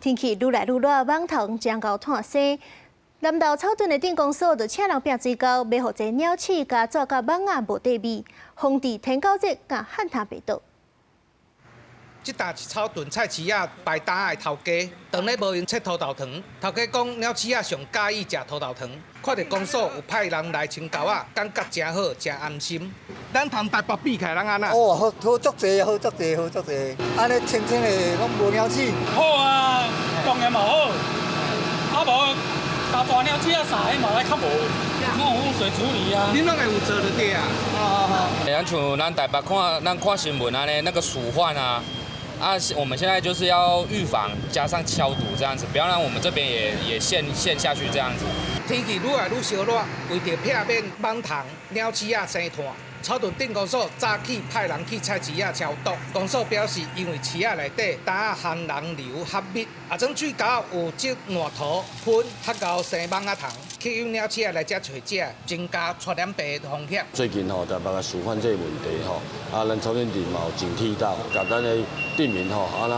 天氣愈來愈熱，蠓蟲誠𠢕湠生。南投草屯的鎮公所就請人拚水溝，欲予這鳥鼠佮紙佮蠓仔無塊味，防治天狗熱佮旱疸病毒。這搭是草屯菜市仔擺擔仔的頭家，當咧無閒切土豆糖，頭家講鳥鼠仔上佮意食土豆糖，看著公所有派人來清溝仔，感覺誠好，誠安心。咱同台北比起來，咱按怎？哦，好好足濟，好足濟，好足濟，按呢清清的，攏無鳥鼠。好啊，當然嘛好，啊無大大鳥鼠仔啥，彼嘛來較無，攏有污水處理啊。恁攏會有做就對啊。哦哦。咱像咱台北看，咱看新聞按呢，那個鼠患啊。啊，我們現在就是要預防，加上消毒這樣子，不要讓我們這邊也陷下去這樣子。天氣愈來愈燒熱，為著避免蠓蟲、鳥鼠仔生湠，草屯鎮公所早起派人去菜市仔消毒。公所表示，因為市仔內底擔仔行人流較密，啊，種水溝有積爛塗糞，較𠢕生蠓仔蟲，吸引鳥鼠仔來遮揣食，增加傳染病的風險。最近吼，台北的鼠患這個問題吼，啊，咱草屯鎮嘛有警惕到，共咱的鎮民吼，按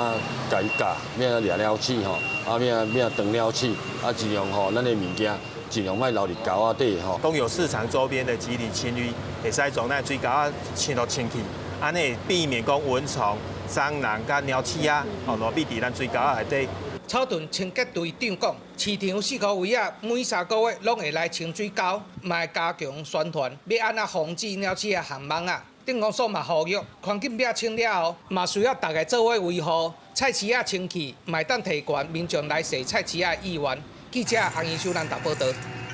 怎共伊教，欲按怎掠鳥鼠吼，啊，欲按怎斷鳥鼠，啊，盡量吼，咱的物件盡量莫留佇溝仔底吼。公有市場周邊的集體清淤，會使將咱水溝仔清落清去，按呢避免講蚊蟲、蟑螂佮鳥鼠仔哦落匕佇咱水溝仔內底。草屯清潔隊長講，市場四箍圍仔每3個月攏會來清水溝，嘛會加強宣傳，欲按怎防止鳥鼠仔和蠓仔。鎮公所嘛呼籲，環境欲清了後，嘛需要大家做伙維護菜市仔清氣，嘛會當提懸民眾來踅菜市仔意願。記者洪宜修南投報導。